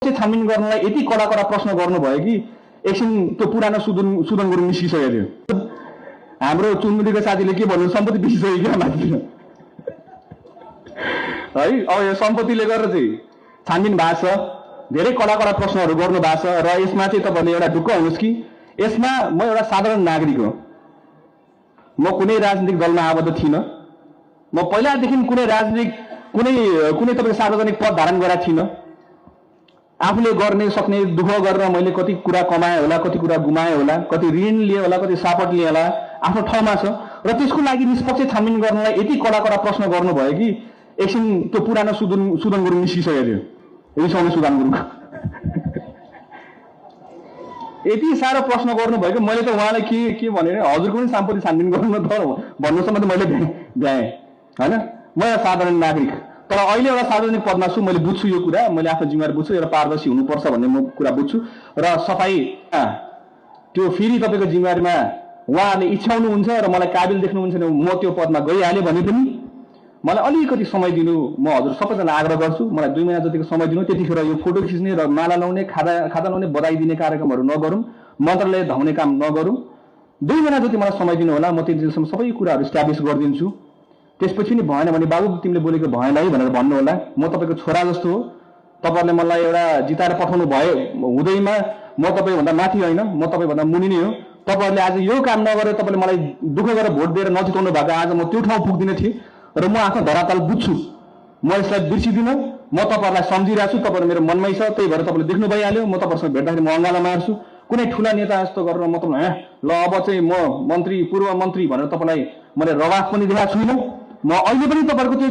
छानबिन गर्नलाई यति कडा कडा प्रश्न गर्नुभयो कि एकछिन त्यो पुरानो सुदन गुरुङ निस्किसकेको थियो। हाम्रो चुनमुडीको साथीले के भन्नु, सम्पत्ति बिसिसक्यो क्या माथि है। अब यो सम्पत्तिले गरेर चाहिँ छानबिन भएको छ, धेरै कडा कडा प्रश्नहरू गर्नु भएको छ र यसमा चाहिँ तपाईँले एउटा ढुक्क हुनुहोस् कि यसमा म एउटा साधारण नागरिक हो। म कुनै राजनीतिक दलमा आबद्ध थिइनँ। म पहिलादेखि कुनै राजनीतिक कुनै तपाईँको सार्वजनिक पद धारण गरेका थिइनँ। आफूले गर्ने सक्ने दुःख गरेर मैले कति कुरा कमाएँ होला, कति कुरा गुमाएँ होला, कति ऋण लिए होला, कति सापट लिए होला, आफ्नो ठाउँमा छ। र त्यसको लागि निष्पक्ष छानबिन गर्नलाई यति कडा कडा प्रश्न गर्नुभयो कि एकछिन त्यो पुरानो सुदन गुरुङ निस्किसकेको थियो। रिसाउने सुदन गुरुङ यति साह्रो प्रश्न गर्नुभयो कि मैले त उहाँलाई के भने हजुरको पनि सम्पत्ति छानबिन गर्नु त भन्नुसम्म त मैले भ्याएँ होइन। म एउटा साधारण नागरिक, तर अहिले एउटा सार्वजनिक पदमा छु। मैले बुझ्छु यो कुरा, मैले आफ्नो जिम्मेवारी बुझ्छु, एउटा पारदर्शी हुनुपर्छ भन्ने म कुरा बुझ्छु। र सफाई त्यो फेरि तपाईँको जिम्मेवारीमा उहाँहरूले इच्छाउनुहुन्छ र मलाई काबिल देख्नुहुन्छ भने म त्यो पदमा गइहालेँ भने पनि मलाई अलिकति समय दिनु, म हजुर सबैजना आग्रह गर्छु। मलाई 2 महिना जतिको समय दिनु, त्यतिखेर यो फोटो खिच्ने र माला लाउने, खाता लाउने, बधाई दिने कार्यक्रमहरू नगरौँ, मन्त्रालय धाउने काम नगरौँ। 2 महिना जति मलाई समय दिनु होला, म त्यति दिनसम्म सबै कुराहरू इस्टाब्लिस गरिदिन्छु। त्यसपछि नि भएन भने बाबु तिमीले बोलेको भएन है भनेर भन्नु होला। म तपाईँको छोरा जस्तो हो, तपाईँहरूले मलाई एउटा जिताएर पठाउनु भयो हुँदैमा म तपाईँभन्दा माथि होइन, म तपाईँभन्दा मुनि नै हो। तपाईँहरूले आज यो काम नगरेर तपाईँले मलाई दुःख गरेर भोट दिएर नजिताउनु भएको, आज म त्यो ठाउँ पुग्दिनँ थिएँ र म आफ्नो धरातल बुझ्छु। म यसलाई बिर्सिदिनँ, म तपाईँहरूलाई सम्झिरहेको छु, तपाईँहरू मेरो मनमै छ, त्यही भएर तपाईँले देख्नु भइहाल्यो। म तपाईँहरूसँग भेट्दाखेरि म अँगालो मार्छु। कुनै ठुला नेता जस्तो गरेर म तपाईँलाई ल अब चाहिँ म मन्त्री पूर्व मन्त्री भनेर तपाईँलाई मैले रवाफ पनि देखाएको छुइनँ। म अहिले पनि तपाईँहरूको त्यो